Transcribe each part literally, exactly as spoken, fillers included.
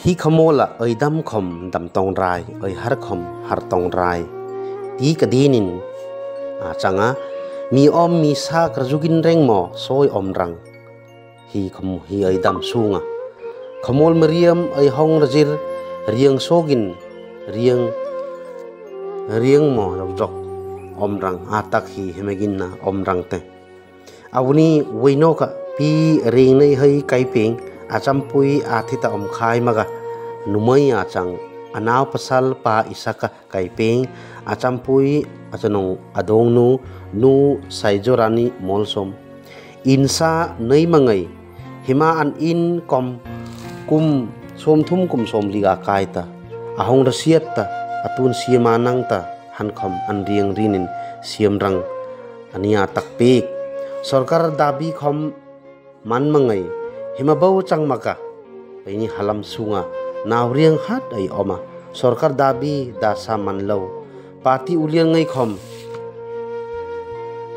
Ti khamola oi dam khom dam tong rai, oi har khom har tong rai. Ti kadinin a changa mi om mi sa karjugin rengmo soi om rang. Hi khom hi oi dam sunga. Khamol meriam oi hong rajir riang sogin riang riang mo jok jok om rang a tak hi hemegin na om rang te. Aboni uaino kha pi ringnai hai kaipeng achampui athita omkhai maga numai achang anao pasal pa isaka kaipeng achampui achanung adongnu nu saijorani molsom insa nai mangai hima an in kom kum somthum kum somliga kaita ahong rasiatta atun siama nangta hankhom an riang rinin siam rang. Ani a takpik sorkar dabi khom man mangai hima bau changmaka. Aini halam sunga nauriang hat ai oma sorkar dabi dasa manlo. Pati uliang ngai khom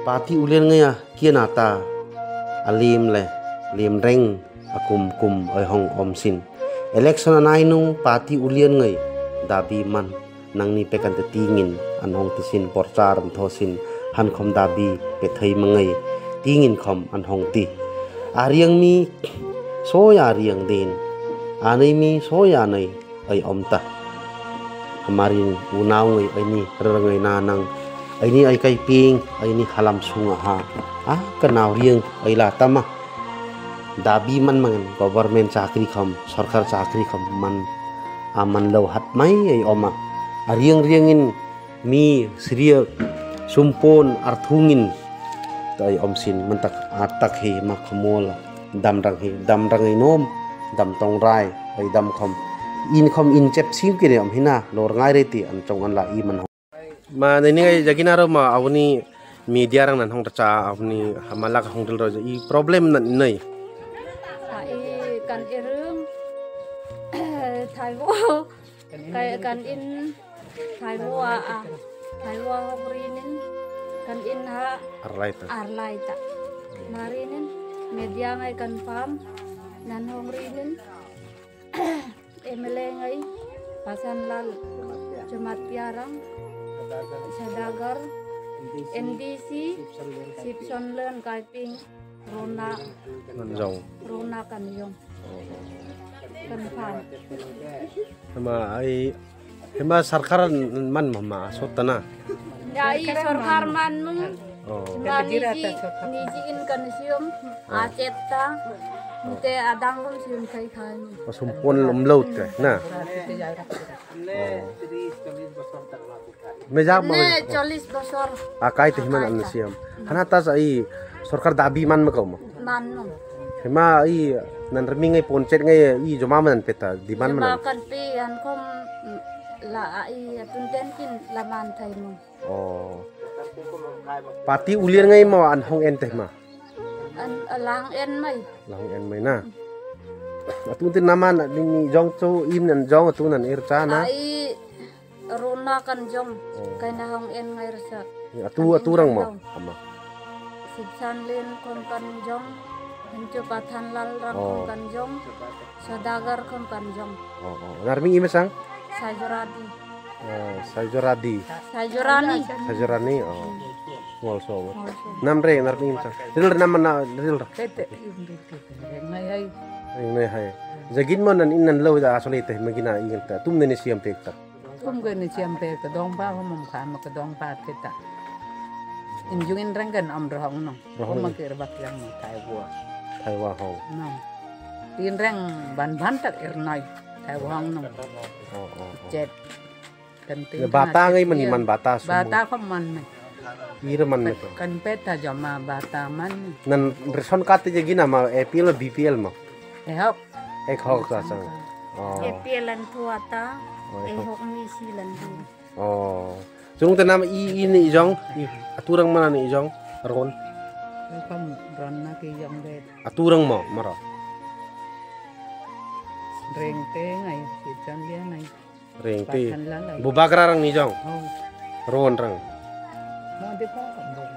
pati uliang ngai a kiana ta alim le lim reng akum kum ai hong om sin. Election anai nung pati uliang ngai dabi man. Nangni pekante tingin anhong tisin porchar mthosin hankhom dabi pethai mangai tingin khom anhong ti. Ariang mi soi ariang din. Anai mi soi anai ai omta. Hamari unau ngai aini rangai na nang aini ai kai ping aini halam sunga ha. Ah, kanau riang ai la tama. Dabi man mangan government chakri kham sorkar chakri kham man aman lo hat mai ai oma ariang riangin mi sriya sumpon arthungin tai omsin mantak atak he ma khamol damrang he damrang ai nom dam tongrai ai dam kham in kham in chep sing kire om hina lor ngai reti an chong an la i man. Ma nini ngai jagina ro ma aboni media rang nan hong cha aboni hamalak hong dil ro i problem na nai. Ha i kan irum thaibo kai kan in thaibo a a thaibo hok rinin kan in ha arlai ta arlai ta marinin media ngai kan pam nan hong rinin. M L A ngai Pasanlal Jamatia rang Sadagar M D C Sipson Len Kaiping Rona Kanjong. Rona Kanjong. Kanpha. Hema ai hema sarkar man mama sotana. Ya i sorkar man mung. Oh. Niji niji in kan sium achet ta. Mute adang kum sium kai khai mung. Pasum pon lom laut te na. Oh. Mejak ma ne mejak. Chollish bosor. Akai te himan an siam. Hana ta sa i sorkar dabi man ma kau ma. Man mung. Hima i nan remi ngai ponchet ngai i joma man peta di man man. Kan pe an kom la i atun ten kin la man thai mung. Oh. Pati ulir ngai mo an hong en teh ma. An lang en mai. Lang en mai na. Atu te nama na ni jong chu im nan jong atu nan er cha na. Ai rona kan jong. Oh. Kai na hong en ngai rasa. Atu atu rang mo. Ama. Sipsan len kon kan jong. Hencho pathan lal rang kon kan jong. Sadagar kham kanjong. Oh, oh. Narming ime sang? Saijoradi. Oh, Saijoradi. Saijorani. Saijorani, oh. Ngolso. Ngolso. Nam re, narming ime sang. Ril re nam na, ril re. Tete, im ril tete. Ngai hai. Ngai hai. Jagin mo nan in nan lo da asole te magina ingel ta. Tum ne ne siam pek ta. Kum gani chiam pe kedong ba homom kha ma kedong ba theta. Injungin renggan om rohong no. Rohong. Homa ke rebak yang no thai wo. Thai wa ho. No. Tin reng ban ban tak ir noi. Thai wo hong no. Oh, oh, oh. Chet. Kan tin. Bata ngai mani man bata sumo. Bata ko man me. Ir man me to. Kan peta joma bata man. Nan ration card te gina ma A P L B P L ma. Ehok. Ek hok ta sang. Oh. A P L an thu ata, oh, eh, hok mi si lan thu. Oh. Chung te nam i, i ni jong, i aturang mana ni jong, ron. Kam ron na ki jong de. Aturang mo, maro. Reng te ngai, si chan dia ngai. Reng te. Pathan la lai. Bu bagra rang ni jong. Oh. Ron rang. Mo de pa kam ron.